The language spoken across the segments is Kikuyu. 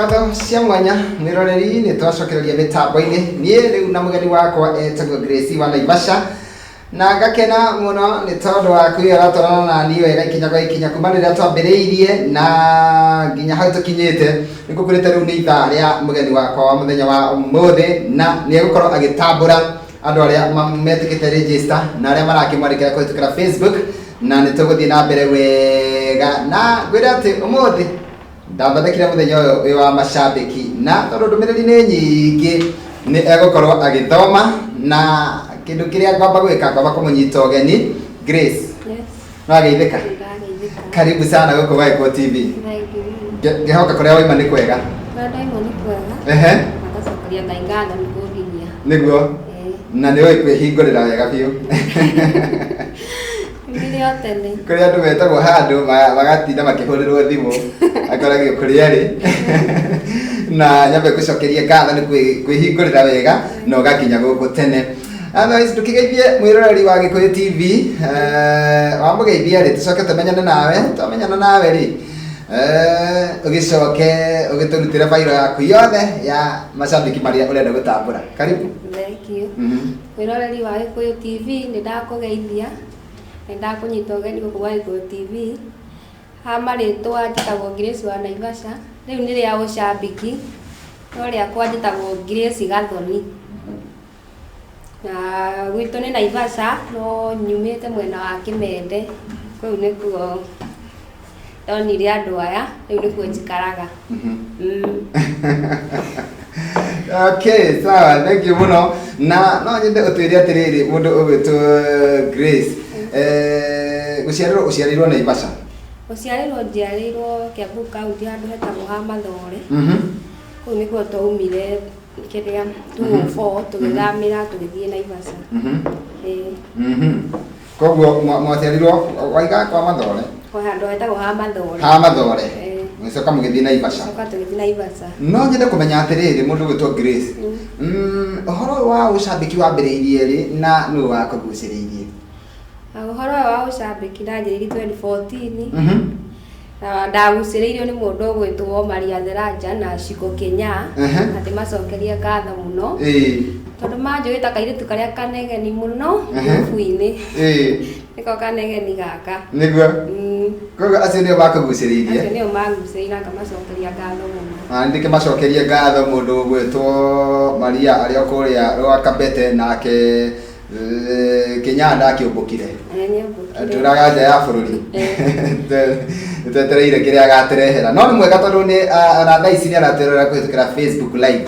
Ngatho cia mwanya mwĩroreri, nĩ twacokereria mĩtambo-inĩ. Niĩ rĩu na mũgeni wakwa etagwo Grace wa Naivasha, na ngakena mũno nĩ tondũ wa kwĩyo aratwarana na niĩ wega ikinya kwa ikinya kuma rĩrĩa twambĩrĩirie na nginya hau tũkinyĩte. Nĩ ngũkwĩrĩte rĩu nĩ ithaa rĩa mũgeni wakwa wa mũthenya wa ũmũthĩ, na nĩ egũkorwo agĩtambũra andũ arĩa metĩkĩte register na arĩa marakĩmwandĩkĩra kũhĩtũkĩra Facebook, na nĩ tũgũthiĩ na mbere wega. Na ngwĩre atĩ ũmũthĩ ndathondekire mũthenya ũyũ wĩ wa macambĩki, na tondũ ndũmĩrĩri nĩ nyingĩ nĩ egũkorwo agĩthoma, na kĩndũ kĩrĩa ngwamba gwĩka, ngwamba kũmũnyita ũgeni. Grace. Yes. No ageithĩka. Ndageithĩka. Karibu sana gũkũ gwa Gĩkũyũ TV. Thank you. Ngĩhoka kũrĩa waima nĩ kwega. Kũrĩa ndaima nĩ kwega. Na ngacokeria Ngai ngatho nĩ kũnginyia. Nĩguo. Na nĩ ũĩ kwĩhingũrĩra wega biũ. Nĩ o tene. Kũrĩ andũ metagwo handũ magatinda makĩhũrĩrwo thimũ, akoragio kũrĩa arĩ. Na nyambe ngũcokerie ngatho nĩ kwĩhingũrĩra wega na ũgakinya gũkũ tene. Otherwise ndũkĩgeithie mwĩroreri wa Gĩkũyũ TV, wamũgeithia rĩ, tũcoke tũmenyane nawe, twamenyana nawe rĩ, ũgĩcoke ũgĩtũrutĩre bairo yaku yothe ya macambĩki marĩa ũrenda gũtambũra. Karibu. Thank you. Mwĩroreri wa Gĩkũyũ TV, nĩ ndakũgeithia, nĩ ndakũnyita ũgeni gũkũ gwa Gĩkũyũ TV. Ha marĩtwa njĩtagwo Grace wa Naivasha, rĩu nĩ rĩa ũcambĩki, no rĩakwa njĩtagwo Grace Gathoni. Na gwitũ nĩ Naivasha, no nyumĩte mwena wa Kĩmende, kũu nĩkuo ndonire andũ aya, rĩu nĩkuo njikaraga. Okay, sawa, thank you mũno. Na no nyende ũtwĩre atĩrĩrĩ, mũndũ ũgwĩtwo Grace, gũciarĩrwo ũciarĩirwo Naivasha? Gũciarĩrwo njiarĩirwo Kiambu County handũ hetagwo ha Mathore. Kũu nĩkuo twaumire kĩrĩa 204 tũgĩthamĩra tũgĩthiĩ Naivasha. Ĩĩ. Koguo mwaciarirwo waiga kwa Mathore? Kwa handũ hetagwo ha Mathore. Ha Mathore. Ĩĩ. Mũgĩcoka mũgĩthiĩ Naivasha. Coka tũgĩthiĩ Naivasha. No nyende kũmenya atĩrĩrĩ, mũndũ ũgwĩtwo Grace, ũhoro ũyũ wa ũcambĩki wambĩrĩirie rĩ na nũ wakũgucĩrĩirie? Na ũhoro ũyũ wa ũcambĩki ndanjĩrĩirie 2014. Na ndagucĩrĩirio nĩ mũndũ ũgwĩtwo Maria Theranja na Shiko Kĩnya. Atĩ macokerie ngatho mũno. Tondũ manjũĩ ta kairĩtu karĩa kanegeni mũno ngurubu-inĩ. Nĩko kanegeni gaka. Nĩguo. Koguo acio nĩo makũgucĩrĩirie? Acio nĩo mangucĩrĩirie na ngamacokeria ngatho mũno. Na ndĩkĩmacokerie ngatho mũndũ ũgwĩtwo Maria arĩ o kũrĩa Rwakabete, nake Kĩnya ndakĩũmbũkire. Nĩũmbũkire. Tũraga nja ya bũrũri. Twetereire kĩrĩa agatũrehera. No nĩ mwega tondũ nĩ ona thaa ici nĩ aratwĩrorera kũhĩtũkĩra Facebook Live.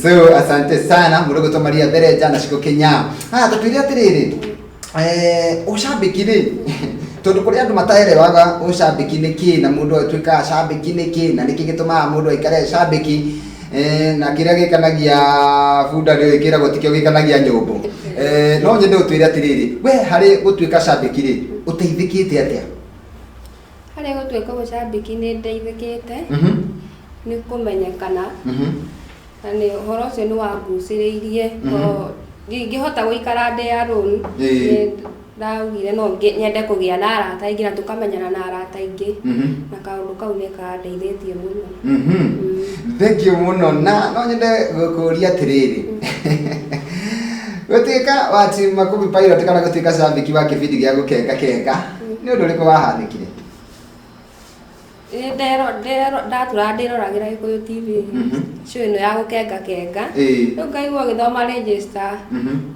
So asante sana mũndũ ũgwĩtwo Maria Thereja na Shiko Kĩnya. Haya, tũtwĩre atĩrĩrĩ, ũcambĩki rĩ, tondũ kũrĩ andũ mataerewaga ũcambĩki nĩ kĩ, na mũndũ atuĩkaga cambĩki nĩ kĩ, na nĩkĩ gĩtũmaga mũndũ aikare cambĩki, na kĩrĩa gĩkanagia bunda nĩ kĩragwo tikĩo gĩkanagia nyũmbũ. No nyende ũtwĩre atĩrĩrĩ, we harĩ gũtuĩka cambĩki rĩ, ũteithĩkĩte atĩa? Harĩ gũtuĩka mũcambĩki nĩ ndeithĩkĩte nĩ kũmenyekana, na nĩ ũhoro ũcio nĩ wangucĩrĩirie, tondũ ndingĩhota gũikara ndĩ alone. Nĩ ndaugire no nyende kũgĩa na arata aingĩ na tũkamenyana na arata aingĩ, na kaũndũ kau nĩ kandeithĩtie mũno. Thank you mũno. Na no nyende gũkũria atĩrĩrĩ, gũtuĩka wa team Makũmbĩ Pilot kana gũtuĩka cambĩki wa kĩbindi gĩa gũkenga kenga, nĩ ũndũ ũrĩkũ wahanĩkire? Ndatũraga ndĩroragĩra Gĩkũyũ TV, show ĩno ya gũkenga kenga. Rĩu ngaigua ũgĩthoma register,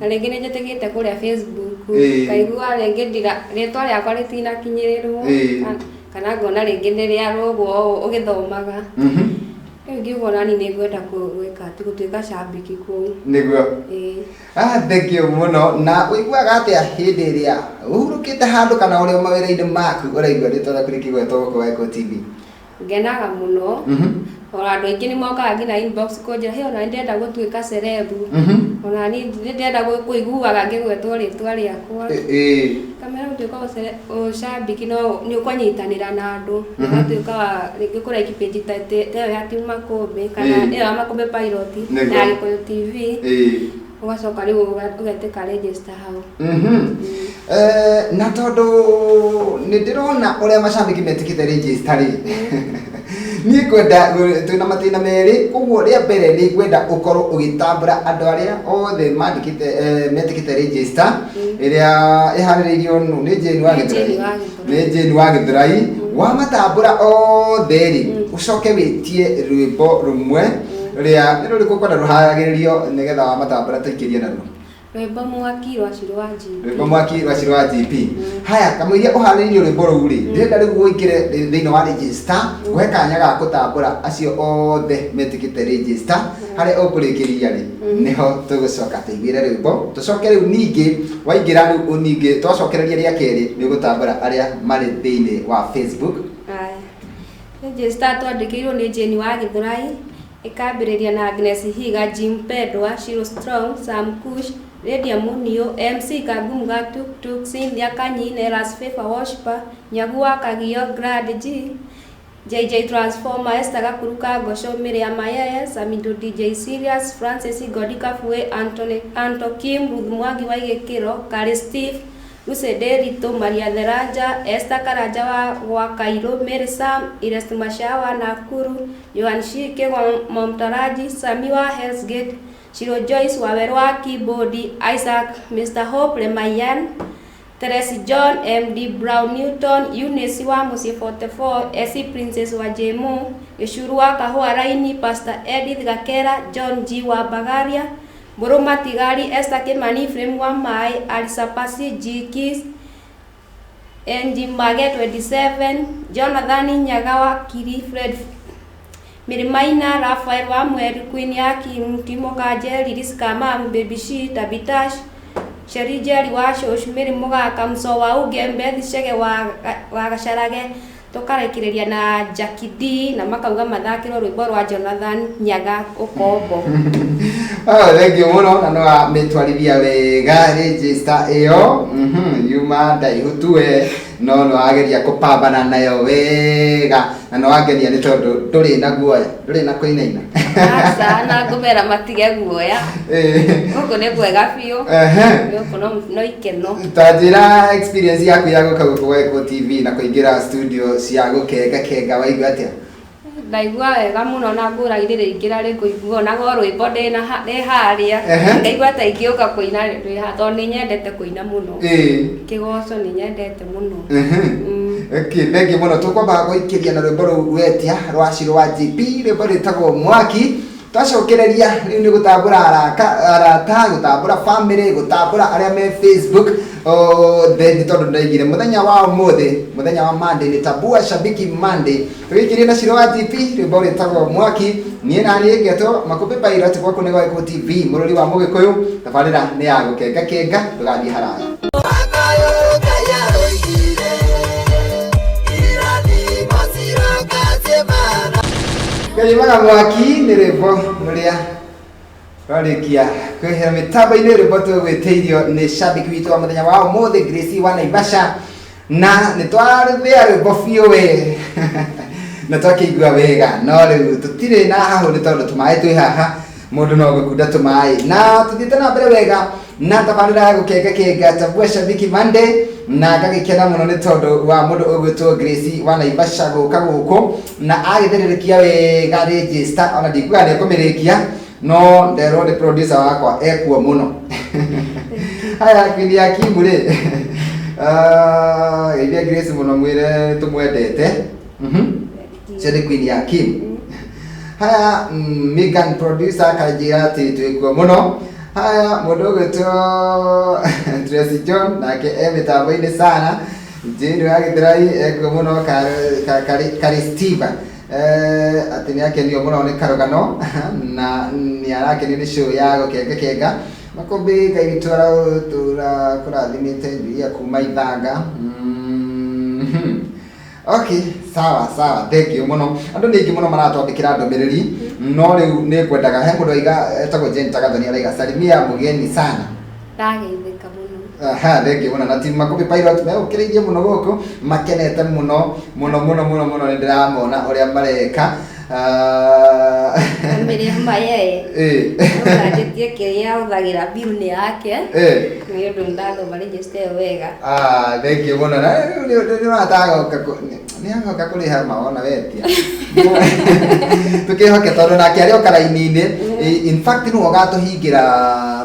na rĩngĩ nĩ njĩtĩkĩte kũrĩa Facebook, ngaigua rĩngĩ rĩtwa rĩakwa rĩtinakinyĩrĩrwo, kana ngona rĩngĩ nĩ rĩarũgwo ũũ ũgĩthomaga. Rĩu ngiuga ona niĩ nĩ ngwenda gwĩka atĩ gũtuĩka cambĩki kũu. Nĩguo. Ĩĩ. Thank you mũno. Na ũiguaga atĩa hĩndĩ ĩrĩa ũhurũkĩte handũ kana ũrĩ o mawĩra-inĩ maku ũraigua rĩtwa rĩaku rĩkĩgwetwo gũkũ gwa Gĩkũyũ TV? Ngenaga mũno. Ona andũ aingĩ nĩ mokaga nginya inbox kũnjĩra, "Hĩ, ona nĩ ndĩrenda gũtuĩka celeb. Ona niĩ nĩ ndĩrenda kũiguaga ngĩgwetwo rĩtwa rĩakwa." Kamera gũtuĩka ũcambĩki no nĩ ũkũnyitanĩra na andũ, ũgatuĩka wa rĩngĩ kũraiki page ta ĩyo ya Team Makũmbĩ kana ĩyo ya Makũmbĩ Pilot ya Gĩkũyũ TV, ũgacoka rĩu ũgetĩka register hau. Na tondũ nĩ ndĩrona ũrĩa macambĩki metĩkĩte register rĩ, Niĩ ngwenda twĩna matĩna merĩ, koguo rĩa mbere nĩ ngwenda ũkorwo ũgĩtambũra andũ arĩa othe mandĩkĩte metĩkĩte register ĩrĩa ĩharĩrĩirio nũ nĩ Jane wa Nĩ Gĩthũrai. Jane wa Gĩthũrai. Nĩ Jane wa Gĩthũrai. Wamatambũra othe rĩ, ũcoke wĩtie rwĩmbo rũmwe rĩa nĩ rũrĩkũ ũkwenda rũharagĩrĩrio nĩgetha wamatambũra tũikĩrie naruo. Rwĩmbo Mwaki rwa Shirũ wa GP. Rwĩmbo Mwaki rwa Shirũ wa GP. Haya, kamũiria ũharĩrĩirio rwĩmbo rũu rĩ, ndĩrenda rĩu ũingĩre thĩinĩ wa register, ũhe kanya ga gũtambũra acio othe metĩkĩte register, harĩa ũkũrĩkĩria rĩ, nĩho tũgũcoka tũiguĩre rwĩmbo, tũcoke rĩu ningĩ waingĩra rĩu ningĩ twacokereria rĩa kerĩ nĩ ũgũtambũra arĩa marĩ thĩinĩ wa Facebook. Haya. Register twandĩkĩirwo nĩ Jane wa Gĩthũrai, ĩkambĩrĩria na Agnes Higa, Jim Pedwa, Shiro Strong, Sam Kush, Lydia Munio, MC Kagumu ga Tuk Tuk, Cynthia Kanyine, Las Favor Worshiper, Nyagu wa Kagio, Glad G, JJ Transformer, Esther Gakuru Kangosho, Miriam Mayeye, Samido DJ Serious, Francis Godi Kabue, Anthony, Anto Kim, Ruth Mwangi wa Igĩkĩro, Kari Steve, Lucy Nderitu, Maria Theranja, Esther Karanja wa gwa Kairũ, Mary Sam, Ires Mashawa Nakuru, Joan Shike wa Momtaraji, Sami wa Hell's Gate, Shiro Joyce wa Werũ wa Keyboard, Isaac, Mr. Hope Lemayan, Teresi John, MD Brown Newton, Eunice wa Mũciĩ 44, Esi Princess wa Jemu, Gĩcuru wa Kahũa Raini, Pastor Edith Gakera, John G wa Bagaria, Mbũrũ Matigari, Esther Kimani, Frame wa Maĩ, Alisa Pasi, G Keys, NG Mage 27, Jonathan Nyaga wa Kiri, Fred Mirimaina, Rafael wa Mweri, Queen ya Kim, Timo Kajeri, Liz Kamam, Baby She, Tabitash, Sheri Jerry wa Shosh, Mary Mugaka, Muso wa Ugembe, Chege wa Gacarage, tũkarĩkĩrĩria na Jackie D na makauga mathakĩrwo rwĩmbo rwa Jonathan Nyaga Ũkombo. Oh, thank you mũno na no wamĩtwarithia wega register ĩyo. Yuma ndaihu tuwe no nĩ wageria kũpambana nayo wega na nĩ wangenia nĩ tondũ ndũrĩ na guoya, ndũrĩ na kũinaina. Aca na ngũmera matige guoya. Gũkũ nĩ kwega biũ. Gũkũ no ikeno. Ta njĩra experience yaku ya gũka gũkũ gwa Gĩkũyũ TV na kũingĩra studio cia gũkenga kenga waigua atĩa? Ndaigua wega mũno na ngũra rĩingĩra rĩ ngũigua ona go rwĩmbo ndĩ harĩa. Ngaigua ta ingĩũka kũina ndĩ haha tondũ nĩ nyendete kũina mũno. Kĩgoco nĩ nyendete mũno. Okay, thank you mũno. Tũkwamba gũikĩria na rwĩmbo rũu wetia rwa Shirũ wa GP, rwĩmbo rwĩtagwo Mwaki. Twacokereria rĩu nĩ gũtambũra arata, gũtambũra family, gũtambũra arĩa me Facebook othe, nĩ tondũ ndaigire mũthenya wa ũmũthĩ, mũthenya wa Monday nĩ Tabua Shabiki Monday. Tũgĩikĩrie na Shirũ wa GP, rwĩmbo rwĩtagwo Mwaki. Niĩ na niĩ ngetwo Makũmbĩ Pilot, gwaku nĩ gwa Gĩkũyũ TV, mũrũri wa Mũgĩkũyũ. Tabarĩra nĩ ya gũkenga kenga, ndũgathiĩ haraya. Karimaga Mwaki nĩ rwĩmbo rũrĩa rwarĩkia kwĩhera mĩtambo-inĩ, rwĩmbo tũgwĩtĩirio nĩ shabiki witũ wa mũthenya wa ũmũthĩ Grace wa Naivasha, na nĩ twarĩthĩa rwĩmbo biũ we na twakĩigua wega, no rĩu tũtirĩ na hahũ nĩ tondũ tũmaĩ twĩ haha, mũndũ no gũkunda tũmaĩ, na tũthiĩte na mbere wega na tabarĩra ya gũkenga kenga Tabua Shabiki Monday, na ngagĩkena mũno nĩ tondũ wa mũndũ ũgwĩtwo Grace wa Naivasha gũka gũkũ na agĩthererũkia wega register, ona ndikuga nĩ ekũmĩrĩkia, no nderwo nĩ producer wakwa ekuo mũno. Haya, Queen ya Kimu rĩ, geithia Grace mũno, mwĩre tũmwendete. Ũcio nĩ Queen ya Kim. Haya, Megan producer akanjĩra atĩ twĩkuo mũno. Haya, mũndũ ũgwĩtwo Tracy John nake e mĩtambo-inĩ sana. Jane wa Gĩthũrai ekuo mũno, Kari Steve atĩ nĩ akenio mũno nĩ karũgano na nĩ arakenio nĩ show ya gũkenga kenga. Makũmbĩ Ngai witũ aratũra kũrathimĩte Julia kuma Ithanga. Okay, sawa sawa, thank you mũno. Andũ nĩ aingĩ mũno maratwandĩkĩra ndũmĩrĩri, no rĩu nĩ ngwendaga he mũndũ aiga etagwo Jane Tagathoni araiga salimia mũgeni sana. Ndageithĩka mũno. Aha, thank you mũno. Na team Makũmbĩ Pilot megũkĩrĩirie mũno gũkũ, makenete mũno mũno mũno mũno mũno, nĩ ndĩramona ũrĩa mareka. Miriam Mayeye. Ũkanjĩtie kĩrĩa ahũthagĩra bill nĩ yake. Nĩ ũndũ ndathoma register ĩyo wega. Ah, thank you mũno. Na rĩu nĩ ũratagoka Nĩ agoka kũrĩha mawona wetia. Tũkĩhoke tondũ nake arĩ o karaini-inĩ. In fact nĩwe ũgatũhingĩra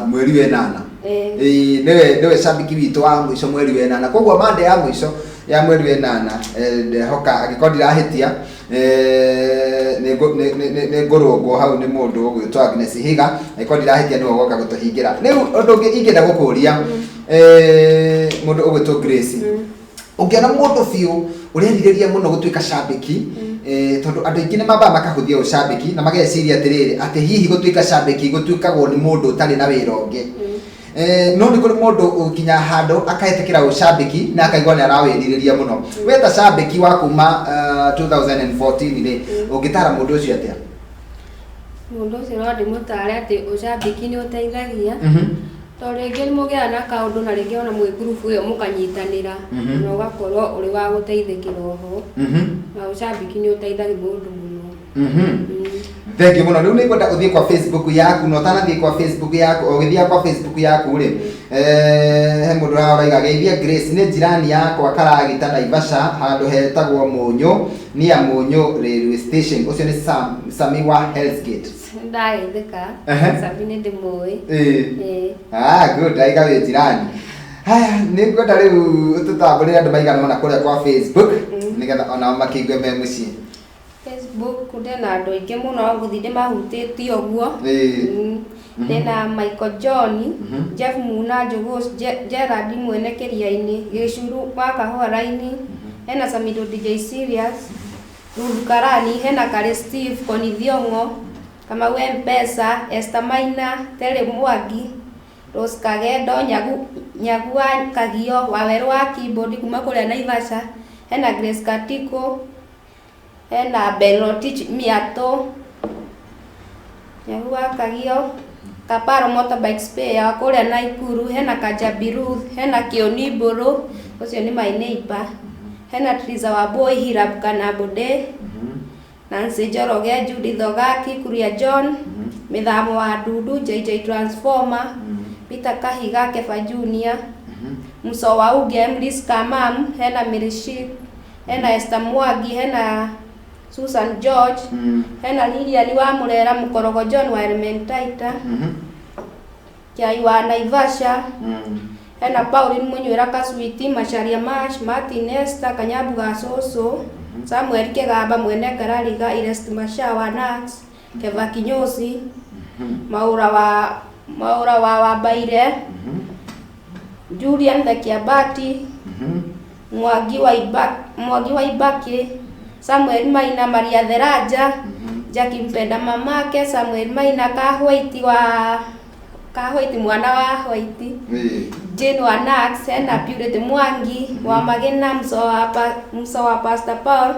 mweri wa ĩnana. Ĩĩ, nĩwe cambiki witũ wa mũico mweri wa ĩnana. Koguo Monday ya mũico ya mweri wa ĩnana, ndehoka angĩkorwo ndirahĩtia, nĩ ngũrũngwo hau nĩ mũndũ ũgwĩtwo Agnes Higa, angĩkorwo ndirahĩtia nĩwe ũgoka gũtũhingĩra. Rĩu ũndũ ũngĩ ingĩenda gũkũria, mũndũ ũgwĩtwo Grace, ũngĩona mũndũ biũ ũrerirĩria mũno gũtuĩka cambĩki, tondũ andũ aingĩ nĩ mambaga makahũthia ũcambĩki na mageciria atĩrĩrĩ, atĩ hihi gũtuĩka cambĩki gũtuĩkagwo nĩ mũndũ ũtarĩ na wĩra ũngĩ. No nĩ kũrĩ mũndũ ũkinya handũ akahetũkĩra ũcambĩki na akaigua nĩ arawĩrirĩria mũno. We ta cambĩki wa kuma 2014 rĩ, ũngĩtara mũndũ ũcio atĩa? Mũndũ ũcio no ndĩmũtare atĩ ũcambĩki nĩ ũteithagia, tondũ rĩngĩ nĩ mũgĩaga na kaũndũ na rĩngĩ ona mwĩ ngurubu ĩyo mũkanyitanĩra, na ũgakorwo ũrĩ wa gũteithĩkĩra oho. Na ũcambĩki nĩ ũteithagia mũndũ mũno. Thengiũ mũno. Rĩu nĩ ngwenda ũthiĩ kwa Facebook yaku, na ũtanathiĩ kwa Facebook yaku, o ũgĩthiaga kwa Facebook yaku rĩ, he mũndũ haha ũraiga, geithia Grace, nĩ jirani yakwa Karagita Naivasha, handũ hetagwo Mũnyũ, near Mũnyũ railway station. Ũcio nĩ Sam, Sami wa Hell's Gate. Ndageithĩka. Sami nĩ ndĩmũĩ. Ah, good, aiga wĩ jirani. Haya, nĩ ngwenda rĩu tũtambũrĩre andũ maigana ũna kũrĩa kwa Facebook, nĩgetha onao makĩigue me mũciĩ. Facebook ndĩna andũ aingĩ mũno, ngũthiĩ ndĩmahutĩtie ũguo. Ndĩna Michael John, Jeff Muna Njũgũs, Gerald Mwene Kĩria-inĩ, Gĩcuru wa Kahũa Raini, hena Samido DJ Serious, Ruth Karani, hena Kari Steve, Connie Thiong'o, Kamau M-Pesa, Esther Maina, Terry Mwangi, Rose Kagendo, Nyagu wa Kagio, Wawerũ wa Keyboard kuma kũrĩa Naivasha, hena Grace Katiko, hena Ben Rotich Miatũ, Nyagu wa Kagio, Kaparo Motorbike Spare wa kũrĩa Naikuru, hena Kajabi Ruth, hena Kĩoni Mbũrũ, ũcio nĩ my neighbor, hena Triza Wambui, Hirab Kanabode, Nancy Njoroge, Judith Ogaki, Kuria John, Mĩthamo wa Ndundu, JJ Transformer, Peter Kahiga, Kefa Junior, Muso wa Uge, Mlis Kamam, hena Mirishik, hena Esther Mwangi, hena Susan George, hena Lilian wa Murera, Mũkorogo John wa Elementaita, Kiai wa Naivasha, hena Pauline Mũnywĩra Kaswiti, Macharia Mash, Martin Esther, Kanyambu ga Cũcũ, Samuel Kĩgamba Mwene Ngarariga, Irest Masha wa Nax, Keva Kinyosi, Maũra wa Wambaire, Julian the Kiabati, Mwangi wa Ibaki, Samuel Maina, Maria Theraja, Jackie Mpenda mamake, Samuel Maina Kahwaiti mwana wa Hwaiti, Jane wa Nax, hena Purity Mwangi wa Magina, Muso wa Pastor Paul,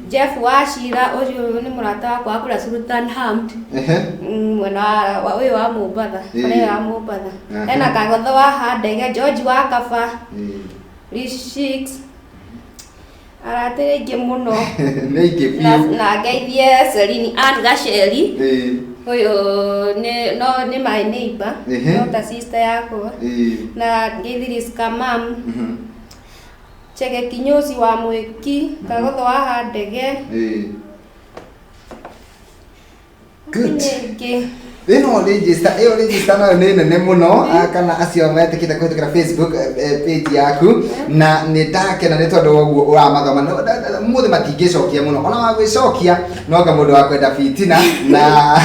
Jeff wa Shira, ũcio nĩ mũrata wakwa wa kũrĩa Sultan Hamd, mwena wa ũyũ wa Mombatha, ũrĩa wa Mombatha. Hena Kagotho wa Handege, George wa Kaba, Rich arata aingĩ mũno. Nĩ aingĩ Na, biũ. na ngeithie Celine Ann Gaceri, ũyũ nĩ no nĩ my neighbor, no ta sister yakwa. Na ngeithie Liz Kamam, Chege Kinyozi wa Mwĩki, Kagotho wa Handege. Good. Nĩ aingĩ. Ĩno register, ĩyo register nayo nĩ nene mũno, kana acio metĩkĩte kũhĩtũkĩra Facebook page yaku, na nĩ ndakena nĩ tondũ wa ũguo ũramathoma. Mũthĩ matingĩcokia mũno, ona wagwĩcokia no anga mũndũ wa kwenda fitina na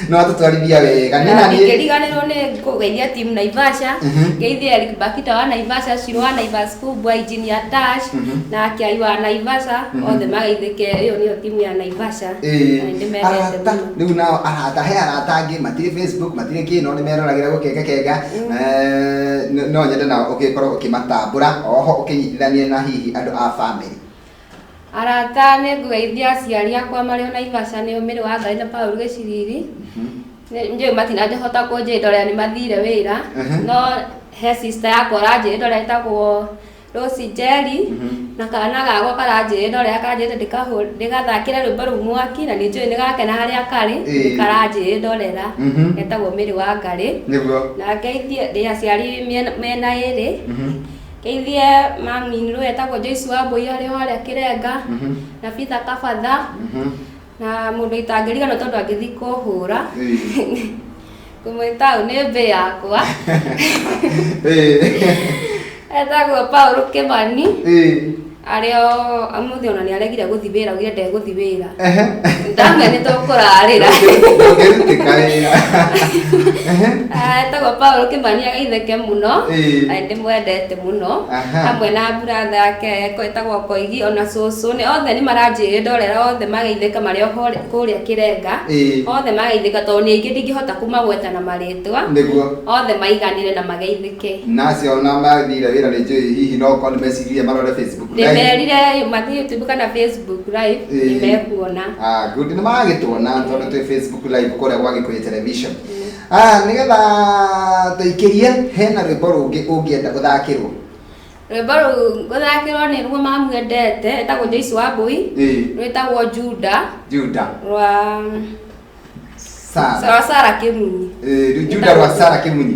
no atũtwarithia wega. Niĩ Na na niĩ ndingĩriganĩrwo nĩ kũgeithia team Naivasha, ngeithie Eric Bakita wa Naivasha, Shiro wa Naivas Kubwa, Engineer Tash, na Kiai wa Naivasha, othe mageithĩke, ĩyo nĩyo timu ya Naivasha. Na nĩndĩmendete Arata mũno. Rĩu nao arata, he arata angĩ matirĩ Facebook, matirĩ kĩ, no nĩ meroragĩra gũkenga kenga. No nyende nao ũgĩkorwo ũkĩmatambũra oho ũkĩnyitithanie na hihi andũ a family. Arata, nĩ ngũgeithia aciari akwa marĩ o Naivasha, nĩo Mĩrĩ wa Ngai na Paul Gĩciriri. Njũĩ matinahota kũnjĩndorera, nĩ mathire wĩra, no he sister yakwa ũranjĩndorera ĩtagwo Rose Njeri, na kana gakwa karanjĩndorera, karanjĩrĩte ndĩgathakĩre rwĩmbo rũu mwaki, na nĩ njũĩ nĩ gakena harĩa karĩ, nĩ karanjĩndorera. Getagwo Mĩrĩ wa Ngarĩ. Na ngeithie ndĩ aciari mĩena ĩrĩ. Ngeithie mami nĩwe etagwo Joyce Wambũi arĩ o harĩa Kĩrenga, na Peter Kabatha, na mũndũ itangĩriganĩrwo tondũ angĩthiĩ kũhũra ngũmwĩta ũyũ nĩ mbĩ yakwa etagwo Paul Kĩmani arĩ o ũmũthĩ ona nĩ aregire gũthiĩ wĩra augire ndegũthiĩ wĩra ndamwe nĩ tũkũrarĩra. Ndũngĩrutĩka wĩra. Ah, etagwo Paul Kĩmani ageithĩke mũno. Na nĩndĩmwendete mũno. Hamwe na brother yake etagwo Koigi ona cũcũ nĩ othe nĩ maranjĩrire ndorera othe mageithĩka marĩ o kũrĩa Kĩrenga. Othe mageithĩka tondũ nĩ aingĩ ndingĩhota kũmagweta na marĩtwa. Othe maiganĩre na mageithĩke. Na acio ona mathire wĩra nĩ njũĩ hihi no korwo nĩ meciririe marore Facebook Live. Ndĩmerire mathiĩ YouTube kana Facebook Live nĩ mekuona. Ah, good, nĩ maragĩtuona tondũ twĩ Facebook Live kũrĩa gwa Gĩkũyũ Television. Ah, nĩgetha tũikĩrie hena rwĩmbo rũngĩ ũngĩenda ũthakĩrwo? Rwĩmbo rũu ngũthakĩrwo nĩ ruo mamu endete, etagwo Joyce Wambui, rwĩtagwo Juda. Juda. Rwa Sara. Rwa Sara Kĩmunyi. Rĩu Juda rwa Sara Kĩmunyi.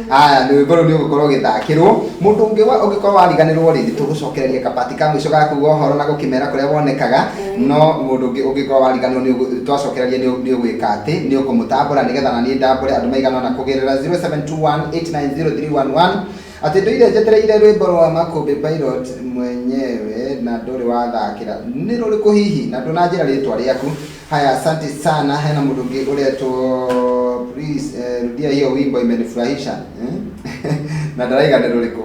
Haya, rwĩmbo rũu nĩ ũgũkorwo ũgĩthakĩrwo. Mũndũ ũngĩ ũngĩkorwo wariganĩrwo rĩ, nĩ tũgũcokereria kabati ka mũico ga kuga ũhoro na gũkĩmera kũrĩa wonekaga, no mũndũ ũngĩ ũngĩkorwo wariganĩrwo nĩ twacokereria nĩ ũgwĩka atĩ nĩ ũkũmũtambũra nĩgetha na niĩ ndambũre andũ maigana ũna kũgerera 0721890311 atĩ ndũire njetereire rwĩmbo rwa Makũmbĩ Pilot mwenyewe na ndũrĩ wathakĩra nĩ rũrĩkũ hihi na ndũnanjĩra rĩtwa rĩaku. Haya, asante sana. Hena mũndũ ũngĩ ũretwo please, rudia hiyo wimbo imenifurahisha, eh? Na ndaraiga nĩ rũrĩkũ,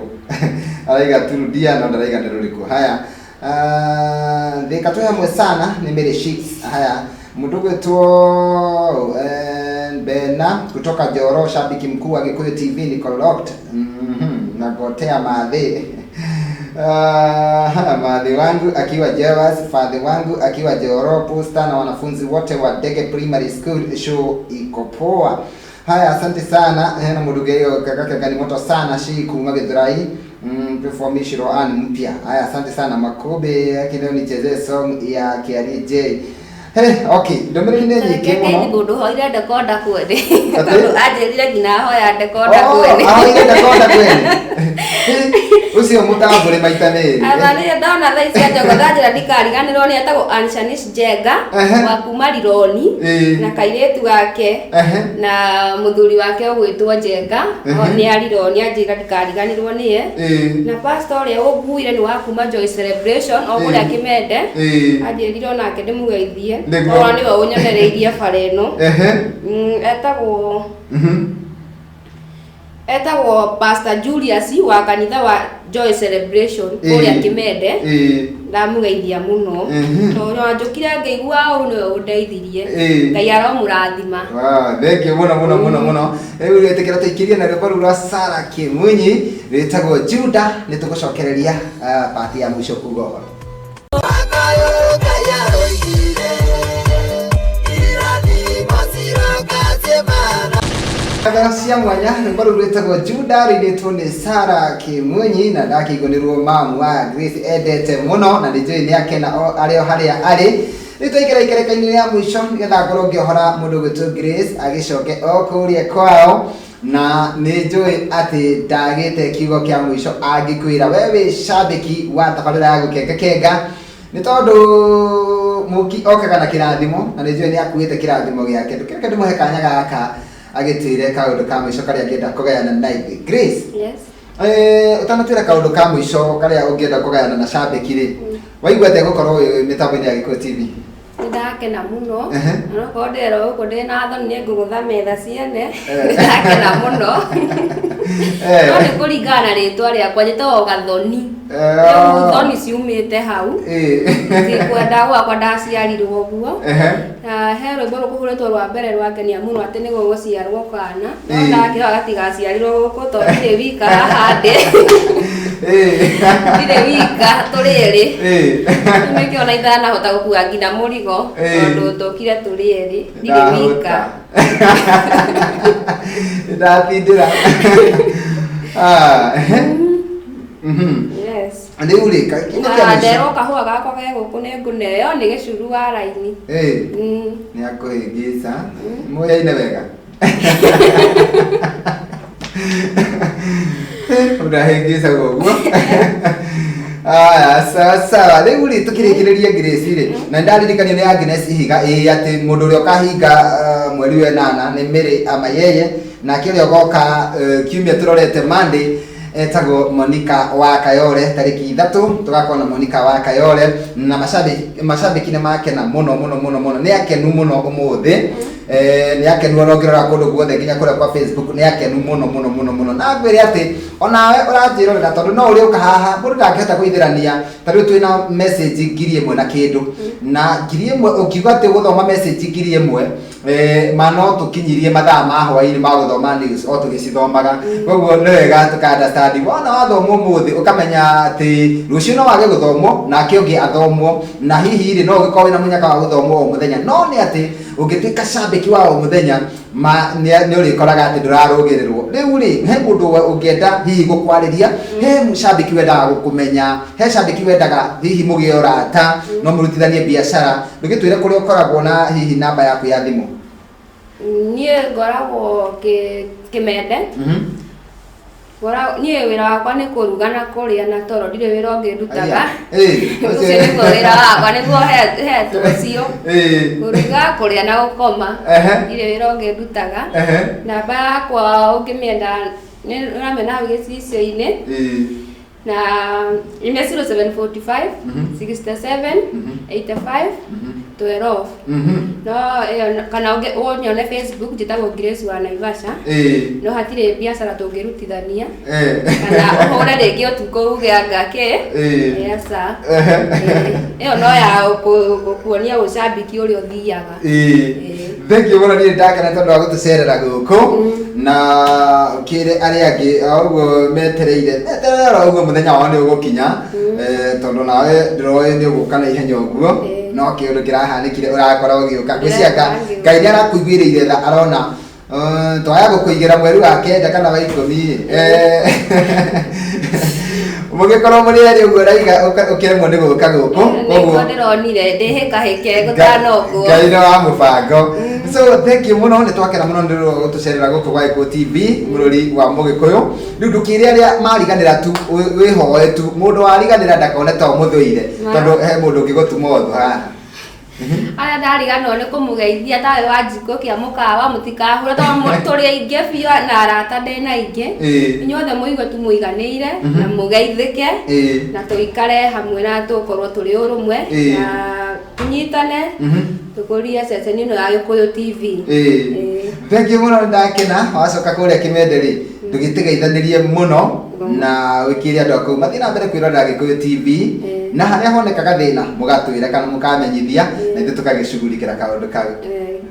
araiga tu rudia no ndaraiga nĩ rũrĩkũ. Haya, thika twĩ hamwe sana nĩ Mary Sheets. Haya, mũndũ ũgwĩtwo Bena kutoka Njoro, shabiki mkuu wa Gĩkũyũ TV, niko locked. Na gotea mathĩ. Ah, madhi wangu akiwa Jewas, fadhi wangu akiwa Joro, Posta na wanafunzi wote wa Dege Primary School, show iko poa. Haya, asante sana. Hena mudugeyo kaka gani moto sana shi kuma Githurai. Perform Roan mpya. Haya, asante sana Makobe, yake leo nichezee song ya Kiari J. Hey, okay, ndũmĩrĩri nĩ nyingĩ mũno. Mũndũ hoire ndekonda kwene. Atĩ? Tondũ anjĩrire nginya ahoya ndekonda Oh, kwene. ahoire ndekonda kwene. Ũcio mũtambũre maita merĩ. Aba nĩ ndona thaa ici anjogotha njĩra ndikariganĩrwo nĩ etagwo Anshanish Njenga wa kuma Rironi na kairĩtu gake na mũthuri wake ũgwĩtwo Njenga nĩ a Rironi anjĩra ndikariganĩrwo nĩye. Na pastor ũrĩa ũnguire nĩ wa kuma Joy Celebration o kũrĩa Kĩmende anjĩrire onake ndĩmũgeithie tondũ nĩwe ũnyonereirie bara ĩno. Etagwo etagwo Pastor Julius wa kanitha wa Joy Celebration kũrĩa Kĩmende. Ndamũgeithia mũno tondũ wanjũkire ngĩigua ũũ nĩwe ũndeithirie. Ngai aromũrathima. Wow, thank you mũno mũno mũno mũno. Rĩu rĩtĩkĩra tũikĩrie na rwĩmbo rũu rwa Sara Kĩmunyi rwĩtagwo Juda, nĩ tũgũcokereria part ya mũico kuga ũhoro. Ngano cia mwanya rwĩmbo rũu rwĩtagwo Juda rũinĩtwo nĩ Sara Kĩmunyi na ndakĩigua nĩ ruo mamu wa Grace endete mũno na nĩ njũĩ nĩ akena arĩ o harĩa arĩ. Rĩu twaingĩra ikereka-inĩ rĩa mũico nĩgetha ngorwo ngĩohora mũndũ ũgwĩtwo Grace agĩcoke o kũrĩa kwao na nĩ njũĩ atĩ ndagĩte kiugo kĩa mũico angĩkwĩra we wĩ cambĩki wa tabarĩra ya gũkengakenga nĩ tondũ mũki okaga na kĩrathimo na nĩ njũĩ nĩ akuĩte kĩrathimo gĩake. Ndũkĩreke ndĩmũhe kanya gaka agĩtwĩre kaũndũ ka mũico karĩa angĩenda kũgayana na ithuĩ. Grace, Yes. Ũtanatwĩra kaũndũ ka mũico karĩa ũngĩenda kũgayana na cambĩki rĩ, waigua atĩa gũkorwo wĩ mĩtambo-inĩ ya Gĩkũyũ TV? Nĩ ndakena mũno. Na okorwo ndĩrerwo gũkũ ndĩ na thoni nĩ ngũgũtha metha ciene. Nĩ ndakena mũno. No nĩ kũringana na rĩtwa rĩakwa njĩtagwo Gathoni. Rĩu thoni ciumĩte hau. Ndikwenda gwakwa ndaciarirwo ũguo. Na he rwĩmbo rũkũhũrĩtwo rwa mbere rwangenia mũno atĩ nĩ gũgũciarwo kana. No ndakĩrora gatigaciarirwo gũkũ tondũ ndirĩ wika haha ndĩ. Ndirĩ wika tũrĩ erĩ. Rĩu nĩkĩo ona itanahota gũkua nginya mũrigo tondũ tũkire tũrĩ erĩ. Ndirĩ wika. Ndatindĩra. Yes. Rĩu rĩ, kiugo kĩa Na mũico. nderwo kahũa gakwa ge gũkũ nĩ ngũneo nĩ gĩcuru wa raini. Nĩ akũhĩngĩca. Mũyaine wega. Ũndahĩngĩcaga ũguo. Aya, sawa sawa. Rĩu rĩ tũkĩrĩkĩrĩria Grace rĩ, na nĩndaririkanio nĩ Agnes Ihiga ĩĩ atĩ mũndũ ũrĩa ũkahinga mweri wa ĩnana nĩ Mary Amayeye, nake ũrĩa ũgoka kiumia tũrorete Monday etagwo Monica wa Kayore, tarĩki 3 tũgakorwo na Monica wa Kayore, na macambĩki nĩ makena mũno mũno mũno mũno, nĩ akenu mũno ũmũthĩ. Nĩ akenu ona ũngĩrora kũndũ guothe nginya kũrĩa kwa Facebook nĩ akenu mũno mũno mũno mũno, na ngwĩre atĩ onawe ũranjĩrorera tondũ no ũrĩũka haha mũndũ ndangĩhota kũithĩrania. Ta rĩu twĩna message 1000 na kĩndũ, na 1000 ũngiuga atĩ ũgũthoma message 1000, ma no tũkinyirie mathaa ma hwaĩ-inĩ ma gũthoma news o tũgĩcithomaga. Koguo nĩ wega tũka understand, wona wathomwo ũmũthĩ ũkamenya atĩ rũciũ no wage gũthomwo nake ũngĩ athomwo, na hihi rĩ no ũgĩkorwo wĩna mũnyaka wa gũthomwo o mũthenya, no nĩ atĩ ũngĩtuĩka cambĩki wa o mũthenya ma nĩ ũrĩkoraga atĩ ndũrarũgĩrĩrwo. Rĩu rĩ he mũndũ ũngĩenda hihi gũkwarĩria, he cambĩki wendaga gũkũmenya, he cambĩki wendaga hihi mũgĩe ũrata, no mũrutithanie biacara, ndũgĩtwĩre kũrĩa ũkoragwo na hihi namba yaku ya thimũ. Niĩ ngoragwo Kĩmende. Niĩ wĩra wakwa nĩ kũruga na kũrĩa na toro, ndirĩ wĩra ũngĩ ndutaga. Ũcio nĩguo wĩra wakwa, nĩguo hetwo ũcio. Kũruga, kũrĩa na gũkoma. Ndirĩ wĩra ũngĩ ndutaga. Namba yakwa ũngĩmĩenda nĩ ũramĩona hau gĩcicio-inĩ. Na nĩ 0745 67 85 12. No ĩyo kana ũnyone Facebook, njĩtagwo Grace wa Naivasha. No hatirĩ biacara tũngĩrutithania. Kana ũhũre rĩngĩ ũtukũ uge anga kĩ. Aca. Ĩyo no ya gũkuonia ũcambiki ũrĩa ũthiaga. Thank you mũno, niĩ ndakena tondũ wa gũtũcerera gũkũ, na ũkĩre arĩa angĩ o ũguo metereire meterere oro ũguo mũthenya wao nĩ ũgũkinya, tondũ nawe ndĩroĩ nĩ ũgũka na ihenya ũguo. No kĩũndũ kĩrahanĩkire ũrakora ũgĩũka ngwĩciria Ndĩreka ngĩũka. Ngai nĩ arakũiguĩrĩire tha, arona twaya gũkũigĩra mweri wa 9 kana wa 10, mũgĩkorwo mũrĩ erĩ ũguo raiga ũkĩremwo nĩ gũka gũkũ. Nĩguo ndĩronire ndĩhĩkahĩke gũtanokwo. Ngai nĩ wa mũbango. So thank you mũno, nĩ twakena mũno nĩ gũtũcerera gũkũ gwa Gĩkũyũ TV, mũrũri wa Mũgĩkũyũ. Rĩu ndũkĩre arĩa mariganĩra tu, wĩhoe tu mũndũ wariganĩra ndakone ta ũmũthũire, tondũ he mũndũ ũngĩgũtuma ũthũ haha. Arĩa ndariganĩrwo nĩ kũmũgeithia, tawe wa njiko kĩa mũkawa, mũtikahũre tondũ tũrĩ aingĩ biũ na arata ndĩna aingĩ. Inyuothe mũigue tu mũiganĩire na mũgeithĩke na tũikare hamwe na tũkorwo tũrĩ ũrũmwe na tũnyitane tũkũrie ceceni ĩno ya Gĩkũyũ TV. Thank you mũno, ndakena. Wacoka kũrĩa Kĩmende rĩ, ndũgĩtũgeithanĩrie mũno na wĩkĩre andũ akũu mathiĩ na mbere kwĩrorera Gĩkũyũ TV, na harĩa honekaga thĩna mũgatwĩra kana mũkamenyithia na ithuĩ tũkagĩcugurikĩra kaũndũ kau.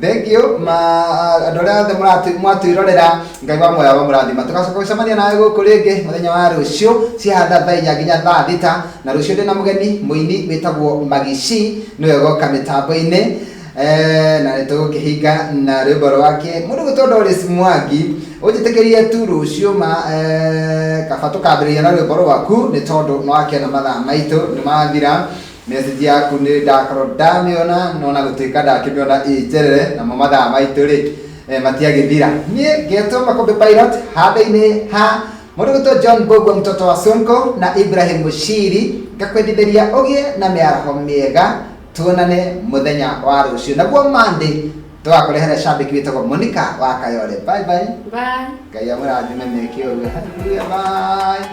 Thank you ma andũ arĩa othe mwatwĩrorera, Ngai wa muoyo amũrathima. Tũgacoka gũcemania nawe gũkũ rĩngĩ mũthenya wa rũciũ cihanda thaa 4 nginya thaa 6, na rũciũ ndĩna mũgeni mũini wĩtagwo Magici, nĩwe ũgoka mĩtambo-inĩ, na nĩ tũgũkĩhinga na rwĩmbo rwake mũndũ gwĩtwo Doris Mwangi. Ũnjĩtĩkĩrie tu rũciũ ma kaba tũkambĩrĩria na rwĩmbo rwaku, nĩ tondũ nĩ wakĩona mathaa maitũ nĩ mathira. Message yaku nĩ ndakorwo ndamĩona, no na gũtuĩka ndakĩmĩona ĩ njerere, namo mathaa maitũ rĩ matiagĩthira. Niĩ ngetwo Makũmbĩ Pilot handũ-inĩ ha mũndũ gwĩtwo John Mbũgua mtoto wa Sonko na Ibrahim Mushiri, ngakwendithĩria ũgĩe na mĩaraho mĩega, tuonane mũthenya wa rũciũ, naguo Monday tũgakũrehera cambĩki wĩtagwo Monica wa Kayore. Bye bye. Bye. Ngai amũrathime meke ũguo. Hallelujah, bye.